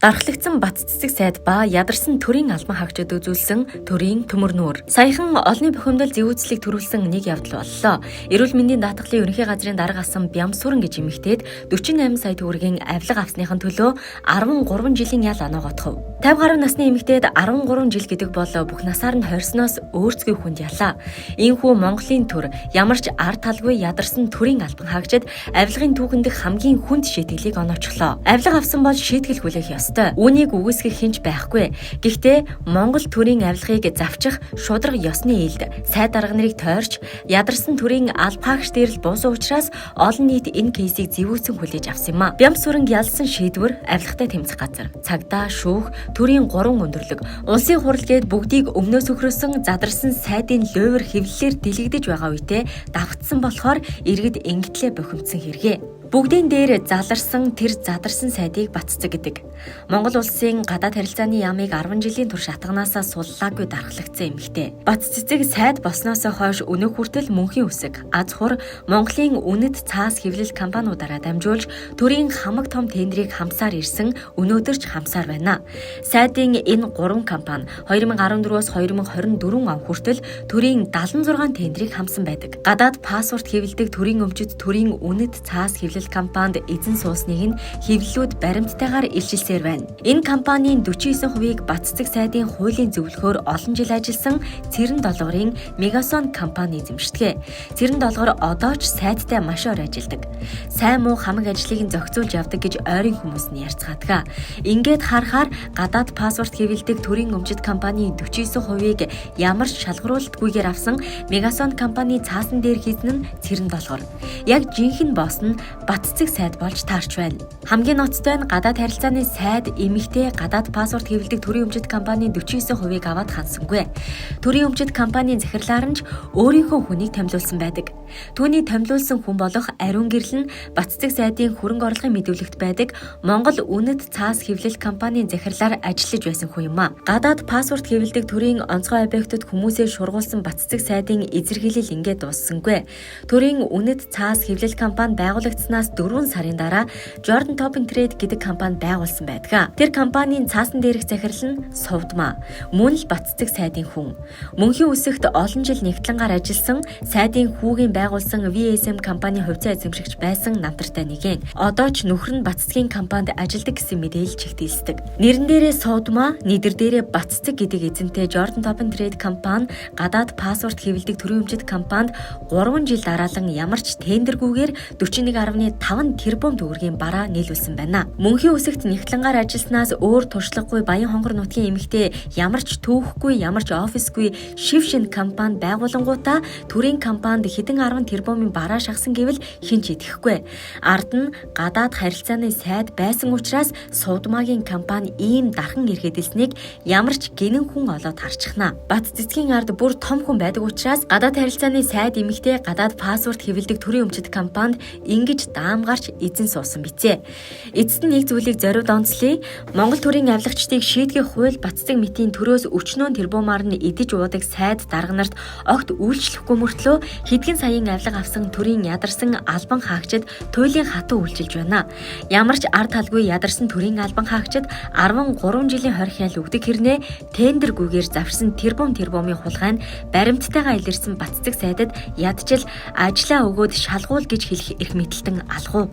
Дархлагдсан Бат Цэцэг сайд ба ядарсан төрийн албан хаагчид үзүүлсэн төрийн төмөрнүүр. Саяхан олонний бухимдал зэвүүцлийг төрүүлсэн нэг явдал боллоо. Эрүүл мэндийн даатгалын ерөнхий газрын дарга асан Бямсүрэн гэж эмэгтэйд 48 сая төгрөгийн авилга авсныхан төлөө 13 жилийн ял оноогоотхов. 50 гаруй насны эмэгтэйд 13 жил гэдэг бол бүх насаар нь хорьсноос өөрцгүй хүнд ялаа. Иймхүү Монголын төр ямар ч ар талгүй ядарсан төрийн албан хаагчид авилгын түүхэн дэх хамгийн хүнд шийтгэлийг оноочлоо. Авилга авсан бол шийтгэл хүлээх ёстой. Үүнийг үгүйсгэх хэн ч байхгүй. Гэхдээ Монгол төрийн авилгыг завчих шударга ёсны ээлд сайд дарга нарыг тойрч ядарсан төрийн албан хаагч дээр л буусан учраас олон нийт энэ кейсийг зэвүүцэн хүлээж авсан юм а. Бямсүрэнг ялсан шийдвэр авилгатай тэмцэх газар. Цагдаа, шүүх, төрийн гурван өндөрлөг, улсын хурал гээд бүгдийг өмнөөс өхрөөсөн задарсан сайдын луйвар хэвлэлээр дэлгэгдэж байгаа үедээ давхцсан болохоор иргэд ингэтлээ бухимдсан хэрэгээ. Бүгдийн дээр заларсан тэр задарсан сайдыг Бат Цэцэг гэдэг. Монгол улсын гадаад харилцааны яамыг 10 жилийн турш атганаасаа суллаагүй дархлагдсан эмэгтэй. Бат Цэцэг сайд болсноосоо хойш өнөөх хүртэл мөнхийн үсэг, аз хур Монголын үнэт цаас хэвлэл компаниудаараа дамжуулж төрийн хамаг том тендрийг хамсаар ирсэн, өнөөдөр ч хамсаар байна. Сайдын энэ гурван компани 2014-өөс 2024 он хүртэл төрийн 76 тендрийг хамсан байдаг. Гадаад паспорт хэвлэдэг төрийн өмчит төрийн үнэт цаас хэвлэл компанид эзэн суусныг нь хэвлэлүүд баримттайгаар илчилсээр байна. Энэ компанийн 49%-ийг Бат Цэцэг сайдын хуулийн зөвлөхөөр олон жил ажилласан Цэрэн долгорын Мегасон компани эзэмшдэг. Цэрэн долгор одоо ч сайдтай маш ойр ажилладаг. Сайн муу хамаг ажлыг нь зохицуулж явдаг гэж ойрын хүмүүс нь ярьцгаадаг. Ингээд харахаар гадаад паспорт хэвлэдэг төрийн өмчит компанийн 49%-ийг ямар ч шалгаруулалтгүйгээр авсан Мегасон компани цаасан дээр хийсэн нь Цэрэн долгор. Яг жинхэнэ босс нь Бат Цэцэг сайд болж таарч байна. Хамгийн ноцтой нь гадаад харилцааны сайд эмэгтэй гадаад паспорт хэвлэдэг төрийн өмчит компанийн 49%-ийг аваад хансангүй. Төрийн өмчит компанийн захирлаар нь ч өөрийнхөө хүнийг томилуулсан байдаг. Түүний томилуулсан хүн болох Ариун Гэрэл нь Бат Цэцэг сайдын хөрөнгө оруулалтын мэдүүлэгт байдаг Монгол үнэт цаас хэвлэл компанийн захирлаар ажиллаж байсан хүн юм а. Гадаад паспорт хэвлэдэг төрийн онцгой объектод хүмүүсээ шургуулсан Бат Цэцэг сайдын эзэрхийлэл ингээд дуссангүй. Төрийн үнэт цаас хэвлэл компани байгуулагдсанаас 4 сарын дараа Jordan Top Trade гэдэг компани байгуулсан байдаг. Тэр компанийн цаасан дээрх захирал нь Сувдмаа. Мөн л Бат Цэцэг сайдын хүн. Мөнхийн үсэгт олон жил нягтлангаар ажилласан сайдын хүүгийн байгуулсан VSM компани хувьцаа эзэмшигч байсан намтартай нэгэн. Одоо ч нөхөр нь Бат Цэцгийн компанид ажилладаг гэсэн мэдээлэл чигтэлсдэг. Нэрэн дээрээ Сувдмаа, нэгэр дээрээ Бат Цэцэг гэдэг эзэнтэй Jordan Top Trade компани гадаад паспорт хэвлэдэг төрийн өмчит компанид 3 жил дараалан ямар ч тендергүйгээр 41.5 тэрбум төгрөгийн бараа нийлүүлсэн байна. Мөнхийн үсэгт нягтлангаар ажилласнаас өөр туршлагагүй Баян хонгор нутгийн эмэгтэй ямар ч түүхгүй, ямар ч офисгүй шив шинэ компани байгуулангуудаа төрийн компанид хэдэн 10 тэрбумын бараа шахсан гэвэл хэн ч итгэхгүй. Ард нь гадаад харилцааны сайд байсан учраас Сувдмаагийн компани ийм дархан эрхэдэлснийг ямар ч гинэн хүн олоод харчихна. Бат Цэцгийн ард бүр том хүн байдаг учраас гадаад харилцааны сайд эмэгтэй гадаад паспорт хэвлэдэг төрийн өмчит компанид ингэж даамгарч эзэн суусан бизээ. Эцэст нь нэг зүйлийг зориуд онцлъя. Монгол төрийн авилгачдыг шийтгэх хууль Бат Цэцэг мэтийн төрөөс өчнөөн тэрбумаар нь идэж уудаг сайд дарга нарт огт үйлчлэхгүй мөртлөө хэдхэн саяын авилга авсан төрийн ядарсан албан хаагчид туйлын хатуу үйлчилж байна. Ямар ч ар талгүй ядарсан төрийн албан хаагчид 13 жилийн хорих ял өгдөг хэрнээ тендергүйгээр завшсан тэрбумын хулгай нь баримттайгаа илэрсэн Бат Цэцэг сайдад ядчил ажлаа өгөөд шалгуул гэж хэлэх эрх мэдэлтэн алгуу.